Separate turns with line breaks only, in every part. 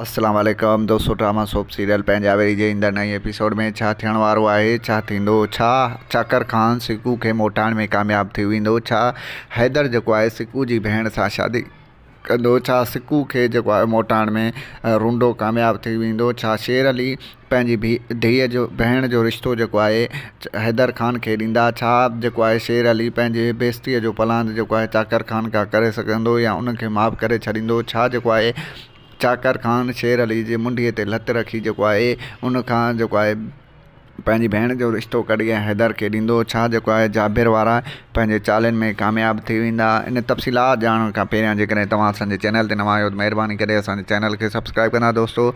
السلام عليڪم دوستو ڊراما سوپ سيريل پنهنجا ويري جي ايندڙ نئين ايپيسوڊ ۾ ڇا ٿيڻ وارو آهي ڇا ٿيندو ڇا چاڪر خان سڪو کي موٽائڻ ۾ ڪامياب ٿي ويندو ڇا حيدر جيڪو آهي سڪو جي ڀيڻ سان شادي ڪندو ڇا سڪو کي جيڪو آهي موٽائڻ ۾ رونڊو ڪامياب ٿي ويندو ڇا شير علي پنهنجي ڌيء جو ڀيڻ جو رشتو جيڪو آهي حيدر خان کي ڏيندا ڇا جيڪو آهي شير علي پنهنجي بيستيء جو پلاند جيڪو آهي چاڪر خان کان ڪري سگهندو يا ان کي معاف ڪري ڇڏيندو ڇا جيڪو آهي چاڪر خان شير علي جي منڍيء تي لت رکي جيڪو آهي ان کان جيڪو آهي پنهنجي ڀيڻ جو رشتو ڪڍي ۽ حيدر کي ڏيندو ڇا جيڪو آهي جابر وارا پنهنجي چالين ۾ ڪامياب ٿي ويندا ان تفصيلات ڄاڻڻ کان پهريان جيڪڏهن توهان اسان جي چينل تي نوان آهيو ته مهرباني ڪري اسان جي چينل کي سبسڪرائب ڪندا دوستو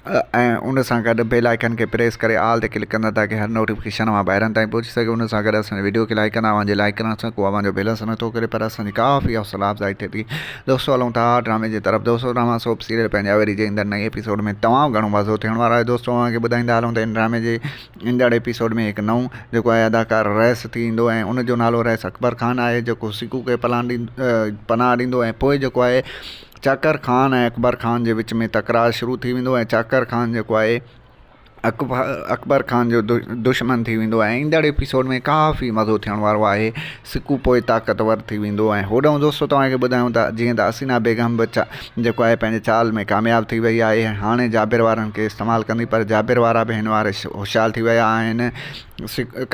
۽ ان سان گڏ بيل آئيڪن کي پريس ڪري آل تي ڪلڪ ڪندا تاڪه هر نوٽيفڪيشن اوهان ڀائرن تائين پهچي سگهي ان سان گڏ اسان جي ويڊيو کي لائيڪ ڪندا اوهان جي لائيڪ ڪرڻ سان ڪو اوهان جو بيلنس نٿو ڪري پر اسان جي ڪافي حوصلا افزائي ٿئي ٿي دوستو هلون ٿا ڊرامي جي طرف دوستو ڊراما سوپ سيريل پنهنجا وري جي ايندڙ نئين ايپيسوڊ ۾ تمام گهڻو مزو ٿيڻ وارو آهي دوستو اوهان کي ٻڌائيندا هلون ته ان ڊرامي جي ايندڙ ايپيسوڊ ۾ هڪ نئون جيڪو آهي اداڪار رئيس ٿي ايندو ۽ ان جو نالو رئيس اڪبر خان آهي جيڪو سڪو کي پلان پناهه ڏيندو ۽ پوء جيڪو آهي چاڪر خان ۽ اڪبر خان جي وچ ۾ تڪرار شروع ٿي ويندو ۽ چاڪر خان جيڪو آهي اڪبر خان جو دشمن ٿي ويندو ۽ ايندڙ ايپيسوڊ ۾ ڪافي مزو ٿيڻ وارو آهي سڪو پوء طاقتور ٿي ويندو ۽ هوڏانهن دوستو توهان کي ٻڌايون ته جيئن ته حسينا بيگم به جيڪو آهي پنهنجي چال ۾ ڪامياب ٿي وئي آهي هاڻي جابر وارن کي استعمال ڪندي پر جابر وارا به هن واري هوشيار ٿي ويا آهن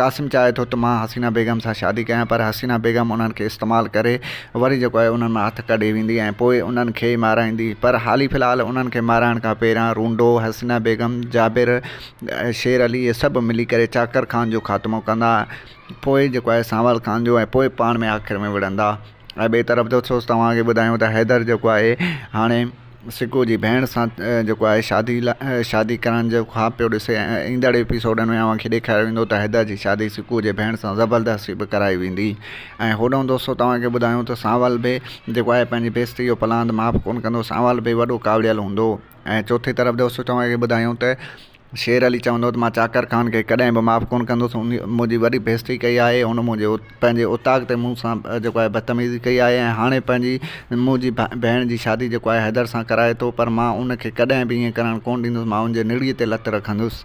قاسم چاهي ٿو ته مان حسينه بيگم سان شادي ڪيان پر حسينه بيگم انهن کي استعمال ڪري وري جيڪو آهي انهن مان هٿ ڪڍي ويندي ۽ پوء انهن کي ئي مارائيندي پر حالي في الحال انهن کي مارائڻ کان پهريان رونڊو، حسينه بيگم، جابر، شير علي اهي سڀ ملي ڪري چاڪر خان جو خاتمو ڪندا پوء جيڪو آهي سانول خان جو ۽ پوء پاڻ ۾ آخر ۾ وڙهندا ۽ ٻئي طرف دوستو توهان کي ٻڌايون ته حيدر جيڪو آهي هاڻي سڪو جي ڀيڻ سان جيڪو آهي شادي لاء شادي ڪرڻ جو خواب پيو ڏسي ۽ ايندڙ ايپيسوڊن ۾ اوهان کي ڏيکاريو ويندو ته حيدر جي شادي سڪو جي ڀيڻ سان زبردستي به ڪرائي ويندي ۽ هوڏانهن دوستو توهان کي ٻڌايون ته سانول به جيڪو آهي پنهنجي بيستي جو پلاند معاف ڪونه ڪندو سانول به وڏو ڪاوڙيل هوندو ۽ چوٿين طرف دوستو توهان کي ٻڌايون ته شير علي چوندو ته مان چاڪر خان کي ڪڏهن به معاف ڪونه ڪندس هن منهنجي وڏي بيعزتي ڪئي آهي هن منهنجي پنهنجي اوطاق تي مون سان جيڪو آهي بدتميزي ڪئي آهي ۽ هاڻي پنهنجي منهنجي ڀيڻ جي شادي جيڪو آهي حيدر سان ڪرائي ٿو پر مان ان کي ڪڏهن به ائين ڪرڻ ڪونه ڏيندس مان ان جي نڙيء تي لت رکندس.